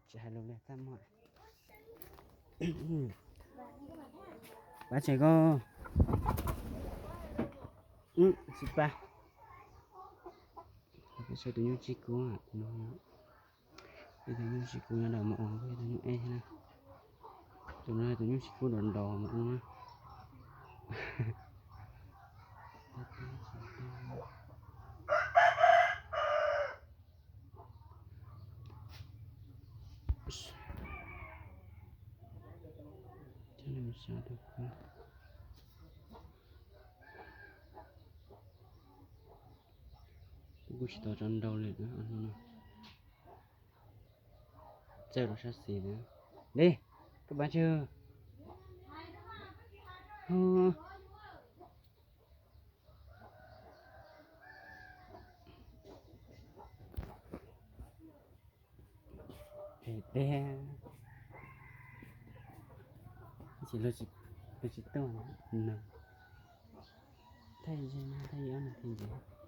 Tsis hais lus li, txaj muag. Pab tsev koj, tsis pab. Peb saib tus nyuj tsib kub, tus nyuj tsib kub nyob ntawm mus ua, tus nyuj ej na. Tus no tus nyuj tsib kub nrov nrov mus ua na. Kuv tsis tau tso nrau li no. Txawj rau sab xis na. Li, koj pab tseg. Phem tiag. Tsis, lawv tsis tuaj no. Thaij ze no, thaij ob no thiaj ntxiv.